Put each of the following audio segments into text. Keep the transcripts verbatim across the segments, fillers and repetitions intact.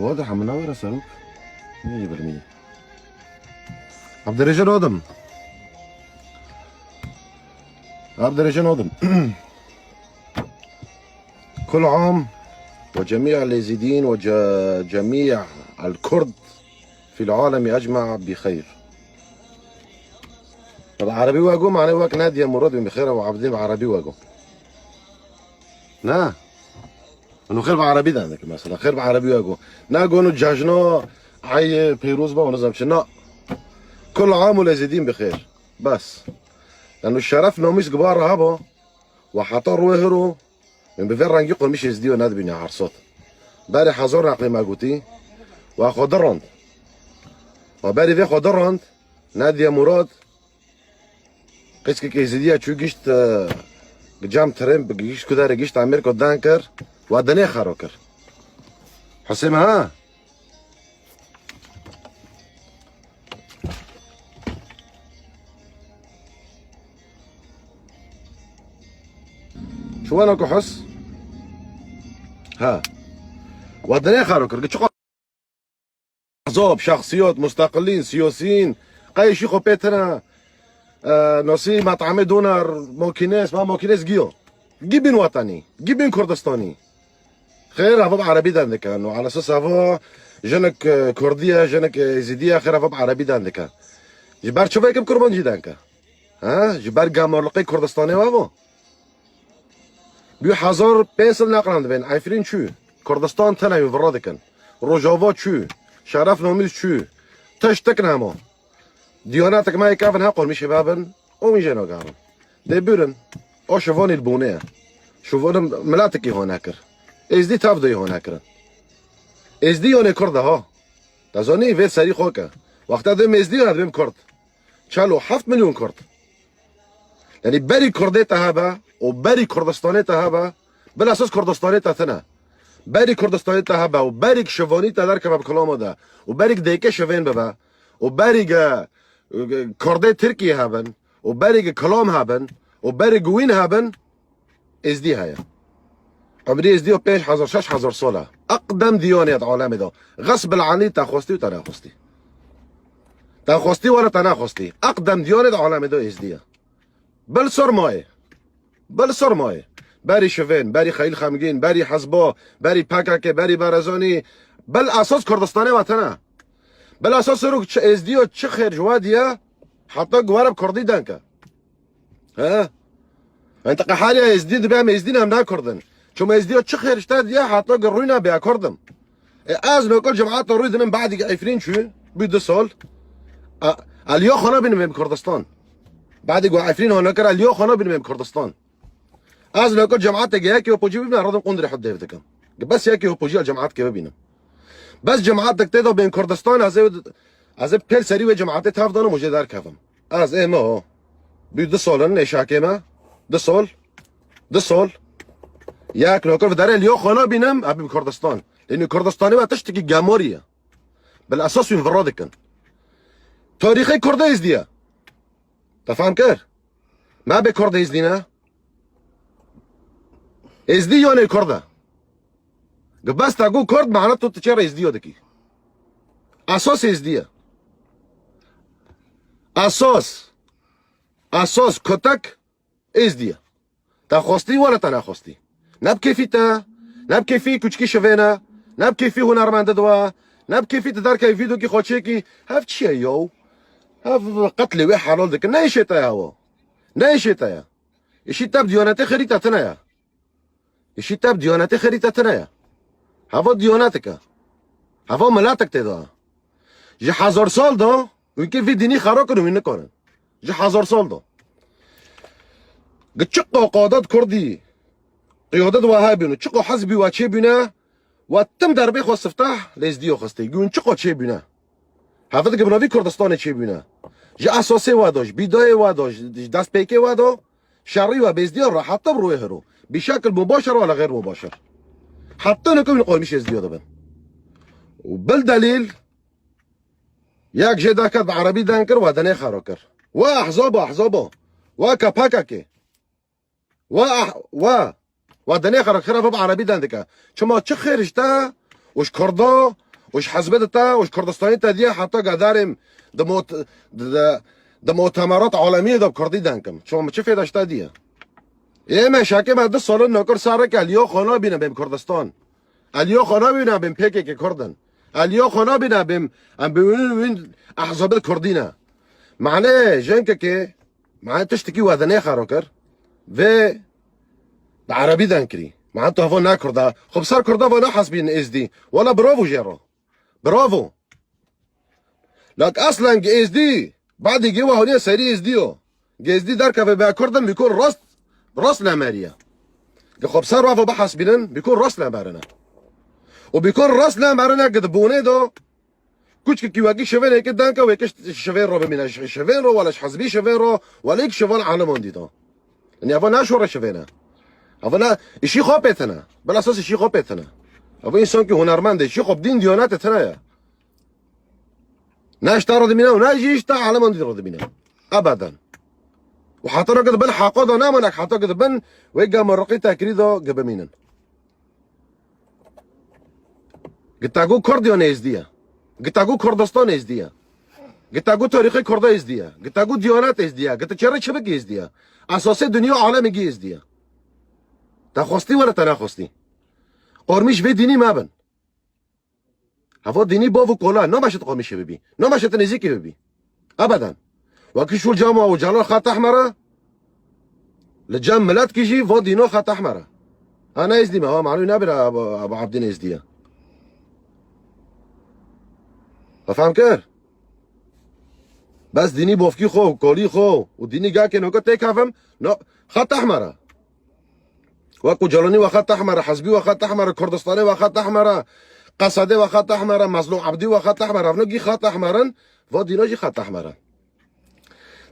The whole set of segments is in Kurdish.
واضح من أول سلوك. مين يبرمي؟ عبد الرجال أودم. عبد الرجال أودم. كل عام وجميع اليزيديين وجميع الكرد في العالم أجمع بخير. طب عربي واقو معناه وك نادية مراد بخير وعبدين عربي واقو. نا. انه خير بعربي ده عندك مثلا، خير بعربي واقو. نا قونو جاجنا عي بيروز با ونظام شنا. كل عام واليزيديين بخير. بس. لأنه الشرف نوميس كبار هابو. وحتى روحرو. من بفر رنگی قرمش ازدیو ندبینی عرصات. بری حضور نقلی مگوتی. و خود رند. و بری وی خود رند. نادیه مراد. قیسکێکی êzîdiya çû gişt, e, cam tirin, gişt ku derê gişt Amerîka dan kir, wa dinê xero kir. Husêm ha? Çi wena ku hus? Ha. Wa dinê xero kir. Çi Ahzab, şexsiyot, mustaqilîn, siyosîn, qey jî xwe pê tine, e, nosî metamê doner, mokînes, ma mokînes giyo. Gî bin wetanî, gî bin Kurdistanî. Xêr, heva bi erebî den dikin. Û ala esas heva jinik, e, Kurdî ye, jinik, e, Êzîdî ye, xêr, heva bi erebî den dikin. Ji ber çi vê kim kurban jî den ke? Ha? Ji ber gamarliqê Kurdistanê we bo? Bî hezar pênc sed neqran dibên. Efrîn çû. Kurdistan tene wî vira dikin. Rojava çû. Şeref nomîz çû. Tiştik nema. Diyanetik me yekevin ha qurmîşê bebin. O wî jê nagerin. Dê birin. O şivanî li bonê ye. Şivanî miletikî hone kir. Êzdî tev de hone kirin. Êzdî yonê Kurd e ha. Te zanî vê serî xwe ke. Wexta dibêm Êzdî ya dibêm Kurd. Çel û heft milyon Kurd. Yanî berî Kurdê te hebe û berî Kurdistanê te hebe, bilesas Kurdistanê te tine. Berî Kurdistanê te hebe û berî şivanî te derkeve bi kilama de û berî dêke şivên bibe û berî ge, ge Kurdê Tirkiyê hebin û berî ge kilam hebin û berî ge wîn hebin, Êzdî heye. Emrî Êzdî yo pênc hezar, şeş hezar sal e. Eqdem diyonê di alemê de. Xesb el anî te xwestî û te nexwestî. Te xwestî were te nexwestî. Eqdem diyonê di alemê de Êzdî ye. Bil sermayê. Bil sermayê. Berî şivên, berî xeyl xemgîn, berî hezbo, berî P K K, berî Barazanî. Bil esas Kurdistanê we tene. Bil esas serok çi Êzdî yo çi xêr ji we diye. Heta ku were bi Kurdî denk e. He? Mentiqa haliye Êzdî dibe em Êzdî ne em ne Kurd in. Çima Êzdî yo çi xêr işte diye heta ku rûyna bê Kurd im. E, ez nokol cemaat rûy dinim badî Efrîn çû, bû du sal. A, Aliyo xana binim em Kurdistan. Badî ku Efrîn hona kir Aliyo xana binim em Kurdistan. Ez nokol cemaat te yekê opojî bibînim, radim qundrê hud dev dikim. Bes yekê opojî cemaat ke bibînim. Bes cemaat tek tê de bên Kurdistan, ez ê, ez ê pêl serî wê cemaatê tev danim û jê derkevim. Ez ê me ho. Bî du sol in nêşakê me. Du sol. Du sol. Yek nokir vidarê liyo xwe nabînim, ebî bi Kurdistan. Lê nî Kurdistanê ve tiştekî gemorî ye. Bil esas wîn vira dikin. Tarîxê Kurda êzdî ye. Te fehm kir? Me bê Kurda êzdî ne? Êzdî yonê Kurd e. Gi bes te got Kurd, mana tu diçe re Êzdiyo dikî. Esas Êzdiye. Esas. Esas kotek Êzdiye. Te xwestî wala te nexwestî. Ne bi kêfî te, ne bi kêfî kuçkî şivê ne, ne bi kêfî hunermendê diwa, ne bi kêfî tu derkevî vîdokî xwe çêkî. Hev çi ye yaw? Hev qetlê wê helal dikin. Ne îşê te ye hewa. Ne îşê te ye. Îşî te bi diyanetê xêrî te tine ye. Îşî te bi diyanetê xêrî te tine ye. Heva diyanetik e. Heva miletek tê de. Ji hezar sal de wînkê vî dînî xero kirin wî nikarin. Ji hezar sal de. Gi çiqo qadet kurdî qiyadet wa hebîn û çiqo hezbî wa çêbîne, wa tim derbê xwe siftah lê Êzdiyo xistê. Gûn çiqo çêbîne. Hevit gi binavî Kurdistanê çêbîne. Ji esasê wa de, ji bîdayê wa de, ji, ji destpêkê wa de, şerî wa bêzdiya rehet bi rûyê hiro. Bi şekil mubaşir wala xêr mubaşir. Heta nika wîn qoymîş êzdiya dibin. Û bil delîl, yek jê derket bi erebî deng kir, wa denê xero kir. Wa ehzaba, ehzaba. Wa K P K K. Wa ah-, wa, wa denê xera xera bi erebî den dike. Çima çi xêr ji te û ji Kurda Û ji hizbê de te û ji Kurdistanê te diye heta gadarêm di mot-, di, di, di mutemerat alemiyê de bi Kurdî deng kim. Çima min çi fêda ji te diye? Ê me şakê me du salin nokir sarek eliyo xwe nabîne bêm Kurdistan. Eliyo xwe nabîne bêm P K K Kurd in. Eliyo xwe nabîne bêm em bi win win ehzabê Kurdî ne. Mane jenkekê, mane tiştekî we de nêxero kir. Vê bi erebî deng kirî. Mane tu heva ne Kurda. Xwe bi ser Kurda ve nehesbîn êzdî. Wela bravo jê re. Bravo. Lak aslen êzdî, badî gê we honiye serî êzdî yo. Êzdî derkeve be Kurd in, bîkon rast, rast lemeriye. Ge xwe bi ser ravo bihesbînin, bîkon rast lemerine. Û bîkon rast lemerine ge di bûnê do, kuçkekî wekî şivênekê denke wê ke şivên ro bimîne. Ş-, şivên ro, wele ji hizbî şivên ro, wele yek şivan alimon dî do. Yanî eva ne şore şivêne. Eva ne, îşî xwe pêtine. Bila esas îşî xwe pêtine. Eva însan ki hunermend e, îşî xwe bi dîn diyanete tine ye. Ne ji te re dimîne û ne jî ji te eleman dî re dimîne. Ebeden. Û heta ne ki dibin heqa de namanek, heta ki dibin wê gemariqî tekirî de ki bimînin. Gitago Kurdiyan êzdî ye. Gitago Kurdistan êzdî ye. Gitago tarîxê Kurda êzdî ye. Gitago diyanet êzdî ye. Gita çere çibik êzdî ye. Esasê dinya alemê gî êzdî ye. Te xwestî were te nexwestî. Qormîş vê dînî mebin. Heva dînî bav û kola, nameşe tu qomîşê bibî. Nameşe tu nêzîkî bibî. Ebeden. Wekî şûl cama û celal xet ehmere, li cem miletkî jî va dîno xet ehmere. Ha ne êzdî me, ha malû nebire Ebu, Ebu Abdîn êzdî ye. Te fehm kir? Bes dînî bofkî xwe û kolî xwe û dînî gakê noka têkevim, no, xet ehmere. Wek Ocalanî we xet ehmer e, Hizbî we xet ehmer e, Kurdistanê we xet ehmer e, Qesedê we xet ehmer e, Mezlûm Ebdî we xet ehmer e, evno gî xet ehmer in, va dîna jî xet ehmer e.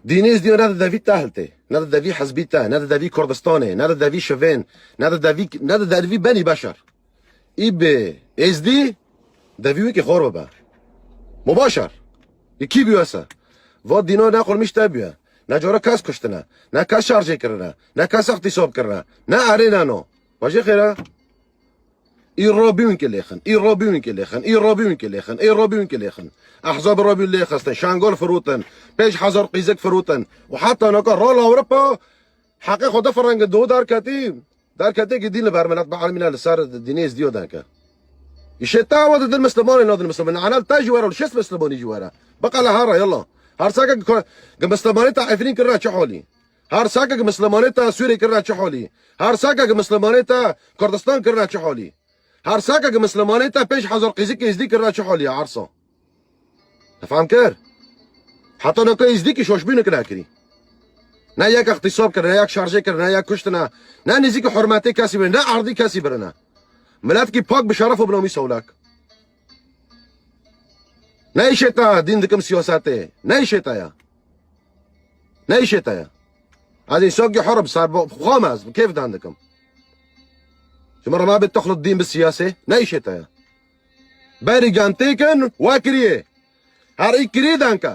Dînê êzdî ne di devî te hiltê, ne di devî hizbî te, ne di devî Kurdistanê, ne di devî şivên, ne di devî, ne di devî benî beşer. Î bi êzdî devî wî ki xor bibe. Mubaşer. Î kî bî wese? Va dîna ne xurmîş te bûye. Ne cara kes kuştine, ne kes şarjê kirine, ne kes îxtîsab kirine, ne erê ne no. Vajê xêre? Îro bîwin ki lêxin, îro bîwin ki lêxin, îro bîwin ki lêxin, îro bîwin ki lêxin. Ehzab ro bîwin lêxistin, şangol firotin, pênc hezar qîzik firotin. Û heta naka rol Ewropa heqê xwe de firengin do derketî. Derketê ki dîn li ber milet bielmîne li ser dînê êzdî yo deke. Îşê te ewa didin Mislimanê nadin Mislimanê. Enel te jî were û şêst Mislimanî jî were. Biqele here yala. Her seke ki, ki Mislimanê te Efrîn kirine çi holî? Her seke ki Mislimanê te Sûrê kirine çi holî? Her seke ki Mislimanê te Kurdistan kirine çi holî? Her seke ki Mislimanê te pênc hezar qîzik êzdî kirine çi holî ya ersa? Te fehm kir? Heta naka êzdî ki şoşbînik nekirî. Ne yek îxtîsab kirine, ne yek şarjê kirine, ne yek kuştine, ne nêzîkî hurmetê kesî birine, ne erdî kesî birine. Miletkî pak bi şeref û bi namî sewlek. Ne îşê te dîn dikim siyasetê. Ne îşê te ya. Ne îşê te ya. Ez însankî hur im, ser bi xwe me ez bi kêf dan dikim. Ji min re me bê tixlit dîn bi siyasê. Ne îşê te ya. Berî gem têkin, we kiriyê. Her î kirî denke.